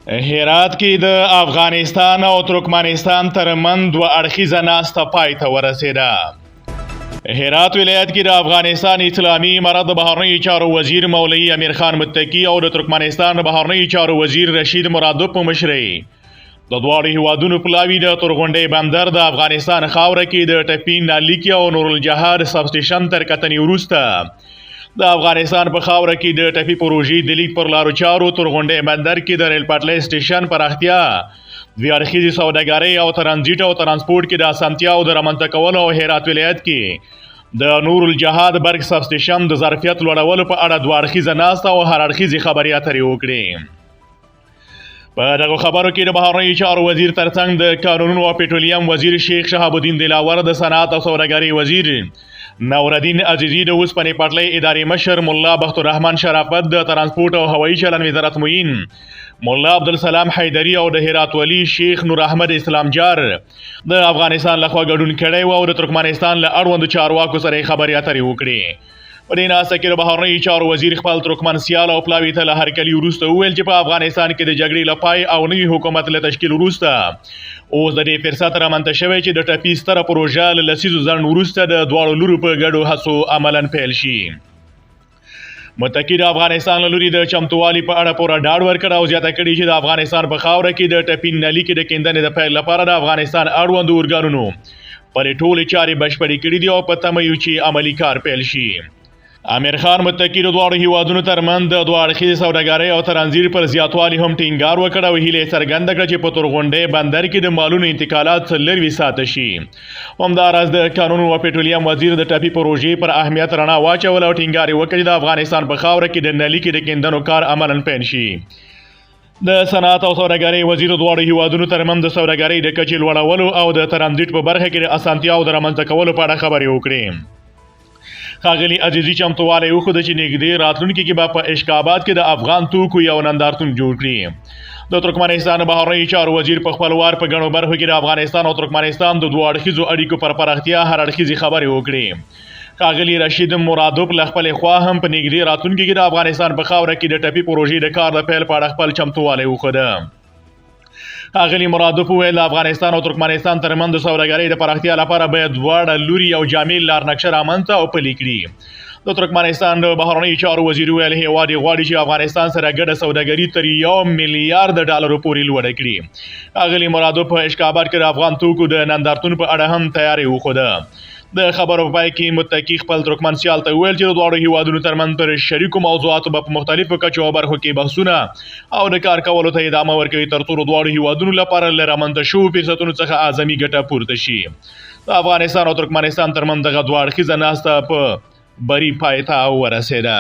هرات کې د افغانستان او ترکمنستان ترمنځ دوه اړخیزه ناسته پای ته ورسېده. هرات ولایت کې د افغانستان اسلامي امارت د بهرنیو چارو وزیر مولوي امیر خان متقي او د ترکمنستان د بهرنیو چارو وزیر رشید مرادوف په مشرۍ د دواړو هیوادونو پلاوي د تورغونډۍ بندر د افغانستان خاوره کې د ټپي نالیکي او نورالجهاد سبسټیشن تر کتنې وروسته د افغانستان په خاوره کې د ټپي پروژې د لیک پر لارو چارو، تورغونډۍ بندر کې د ریل پټلۍ سټیشن پراختیا، دوه اړخیزې سوداګرۍ او ترانزیټ او ترانسپورت کې د اسانتیاو د رامنځته کولو او هرات ولایت کې د نورالجهاد برق سبسټیشن د ظرفیت لوړولو په اړه دوه اړخیزه ناسته او هر اړخیزې خبرې اترې وکړې. په دغو خبرو کې د بهرنیو چارو وزیر ترڅنګ د کانونو او پټرولیم وزیر شیخ شهاب الدین دلاور، د صنعت او سوداګرۍ وزیر نوردین عزیزي، د اوسپنې پټلۍ ادارې مشر ملا بخت الرحمن شرافت، د ترانسپورت او هوایي چلند وزارت معین ملا عبدالسلام حیدري او د هرات ولی شیخ نور احمد اسلام جار د افغانستان لخوا ګډون کړی و او د ترکمنستان له اړوندو چارواکو سره خبرې اترې وکړې. په دې ناسته کې د بهرنیو چارو وزیر خپل ترکمن سیال او پلاوي ته له هرکلي وروسته وویل چې په افغانستان کې د جګړې له پای او نوي حکومت له تشکیل وروسته اوس د دې فرصت رامنځته شوی چې د ټپي ستره پروژه له لسیزو ځنډ وروسته د دواړو لورو په ګډو هڅو عملاً پیل شي. متقي د افغانستان له لوري د چمتووالي په اړه پوره ډاډ ورکړ او زیاته کړې چې د افغانستان په خاوره کې د ټپي نلیکې د کیندنې د پیل لپاره د افغانستان اړوندو ارګانونو خپلې ټولې چارې بشپړې کړې دي او په تمه یو چې عملي کار پیل شي. امیر خان متقي د دواړو هیوادونو ترمنځ د دوه اړخیزې سوداګرۍ او ترانزیت پر زیاتوالي هم ټینګار وکړ او هیله یې څرګنده کړه چې په تورغونډۍ بندر کې د مالونو انتقالات 24 ساعته شي. همداراز د کانونو او پټرولیم وزیر د ټاپي پروژې پر اهمیت رڼا واچوله او ټینګار یې وکړ چې د افغانستان په خاوره کې د نلیکې د کیندنو کار عملاً پیل شي. د صنعت او سوداګرۍ وزیر دواړو هیوادونو ترمنځ د سوداګرۍ د کچې لوړولو او د ترانزیت په برخه کې د اسانتیاو د رامنځته کولو په اړه خبرې وکړې. ښاغلي عزیزي چمتووالی وښود چې نږدې راتلونکي کې به په عشق آباد کې د افغان توکو یو نندارتون جوړ کړي. د ترکمنستان بهرنیو چارو وزیر په خپل وار په ګڼو برخو کې د افغانستان او ترکمنستان د دوه اړخیزو اړیکو پر پراختیا هر اړخیزې خبرې وکړې. ښاغلي رشید مرادوف له خپلې خوا هم په نږدې راتلونکي کې د افغانستان په خاوره کې د ټپي پروژې د کار د پیل په اړه خپل چمتووالی وښوده. ښاغلي مرادوف وویل، د افغانستان او ترکمنستان ترمنځ د سوداګرۍ د پراختیا لپاره باید دواړه لوري یو جامع لار نقشه رامنځته او پلي کړي. د ترکمنستان د بهرنیو چارو وزیر وویل، هېواد یې غواړي چې افغانستان سره ګډه سوداګري تر 1 میلیارد ډالرو پورې لوړه کړي. ښاغلي مرادوف په عشق آباد کې د افغان توکو د نندارتون په اړه هم تیاری وښوده. د خبرو په پای کې متقي خپل ترکمن سیال ته وویل چې د دواړو هیوادونو ترمنځ پر شریکو موضوعاتو به په مختلفو کچو او برخو کې بحثونه او د کار کولو ته ادامه ورکوي، ترڅو د دواړو هیوادونو لپاره له رامنځته شوو فرصتونو څخه اعظمي ګټه پورته شي. د افغانستان او ترکمنستان ترمنځ دغه دوه اړخیزه ناسته په بري پای ته ورسېده.